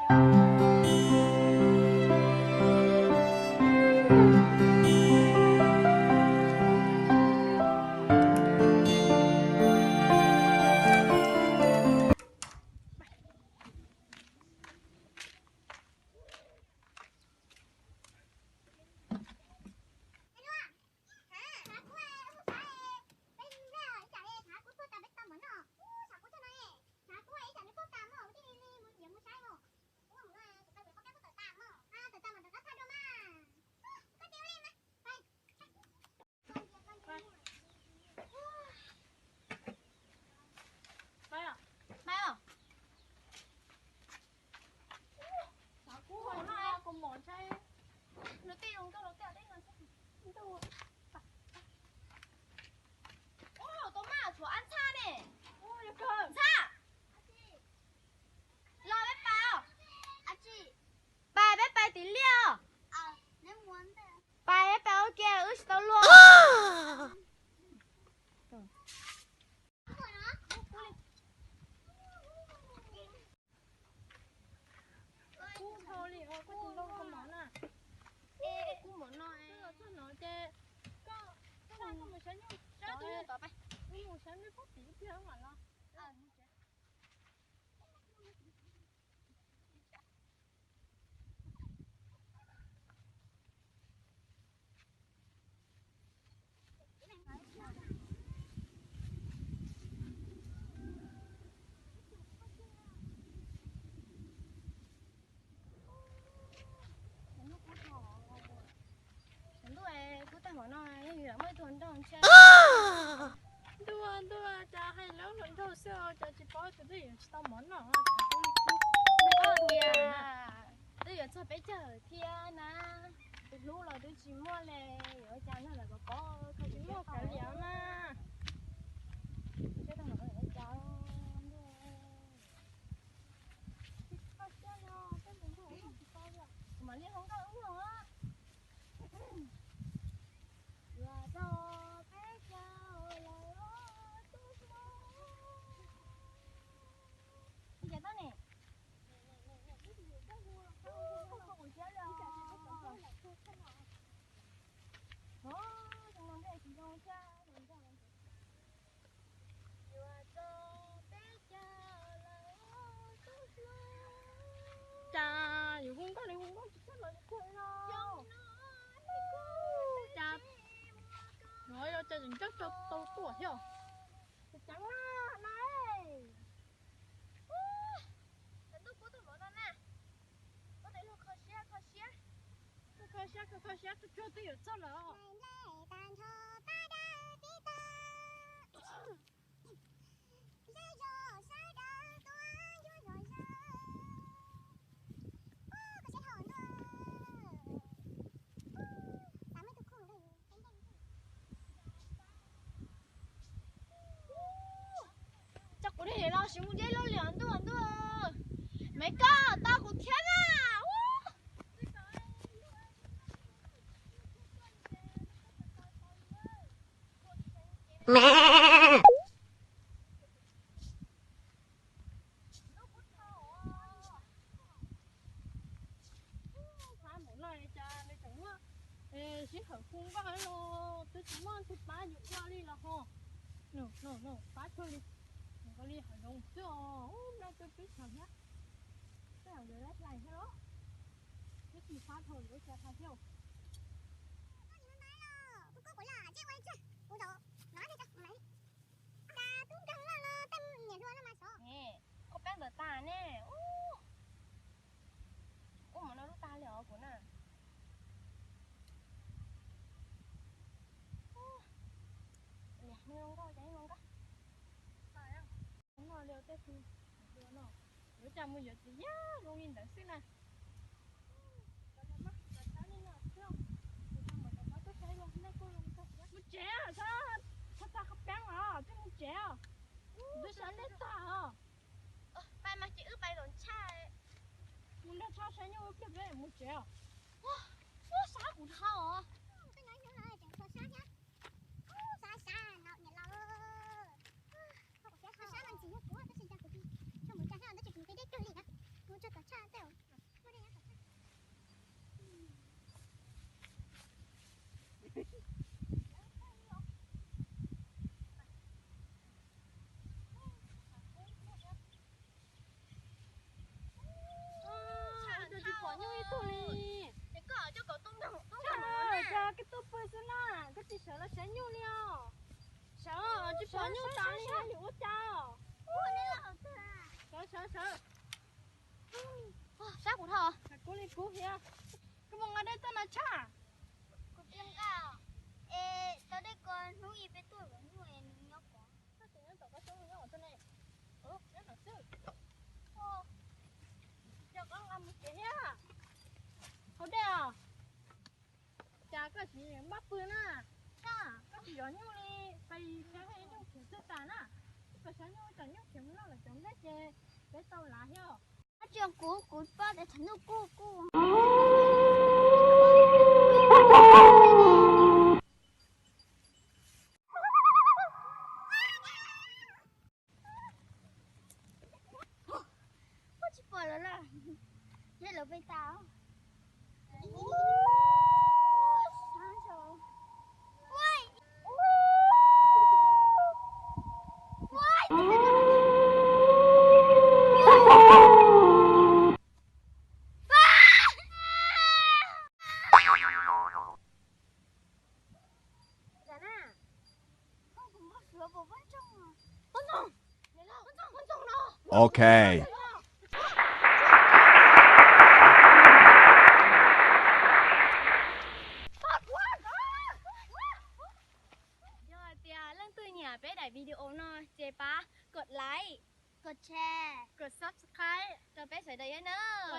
Tus maj tshuav ab ntxhab ne. Ntxhab, los peb pais os. Pais, peb pais tim liaj os. Pais, peb pais ua ke, wb tsis tau luag. Kub dhau li os, koj tus ntoo koj mov na. Kub mov no es txog no ces koj, koj mus saib nyuj, saib tus nyuj tod pais, mus saib nyuj pab tim ib pliag mam los. Ntuj, kub tag mov no, yog yus lam muaj ib tug hluas nraug ntshe. Ntuj, ntuj, cas hais lawv hluas nraug xwb os, cas tsis paub tus twb yuav tsis tau mov noj, cas kub li kub. Tias twb yuav txog peb caug thiab na, tus hlub los twb tsis muaj li, yuav ua cas noj lawv pav pav, koj tsis muaj kav liam na. Kuv mam li hu nkauj wb los. Yuav txog peb caug lawm tub hluas. Li cas tau ne? Kuv siab li os. Ov, xyoo no ntshe tsis zoo thiab. Yuav txog peb caug lawm tub hluas. Cas yuav hu nkauj li hu nkauj tsis txawj los li kawg li no. Cas yuav yog cas tseem nco tau tuaj thiab. Tseem ceev na na. Cov ntuj kub tuaj mov no na. Koj tes luag kho siab kho siab. Kho siab kho siab, tsuag tsuag twb yuav txog lawm os. Tso kuv dej los sis mus dej loj li os ntuj ntuj. Me koj tau kuv thiab na. Qab npaum no cas nws tseem muaj sij hawm hu nkauj los twb tsis muaj tus pab yus ua li los ho. Pab tshua li, nws nkaus li hav zoov xwb os, nplooj twb pib tshav thiab. Tej zaum yuav lab hlais thiab los, twb tsis pab thaum yuav ua cas thaum thiab. Koj peeb ntawm tas ne. Ub, mov no lub tag li os kuv na. Mus zoo nkauj, mus zoo nkauj. No li tej tug no, yuav cas mus yuav txiv yam zoo li ntawd xwb na. Mus tsev, txhob txhob qhov peeb os, twb mus tsev os. Twb sab lej tag os. Pais mas ces wb pais los tshaj. Mus nrog tshaj saib nyuj ib pliag peb mus tsev os. Ua, sab kuv dhau os. Sab sab no niam laus. Sab no ntxim yog kuv tab sis cas kuv tsis tshua mus tsa sab no tab sis kuv nqi deb kawg li na. Mus tsuag tom tshaj tej Sawv los sawv nyuj li os. Sawv, tsis pom nyuj tas li, yus ua cas. Sawv, sawv, sawv. Sab kuv dhau. Kuv li kuv hiam. Koj mus nqa dej tuaj no tshaj. Kuv tsis nqa. Es tau dej ko hnub ib peb tuaj luam nyuj es nws nyob pov. Koj tseem nyob tom koj xyoob nyob tom ne. Nyob tom xwb. Yog koj nqa mus tsev thiab. Haus dej os. Cas koj tsis npaj pw na? Koj tsis zov nyuj li, pais saib nyuj khiav xwb tas na. Koj saib nyuj, cov nyuj khiav mus noj lawm cov nplej ces peb tau lav thiab. Koj tsis kuv, kuv pom tias thaum nyuj kuj kuj. Koj tsis pom lawv lawm, yog lawv pem tas. Ok. Yog hais tias leej twg nyiam peb daim video no ces pab kod like, kod share, kod subscribe rau peb sawv daws thiab nawb.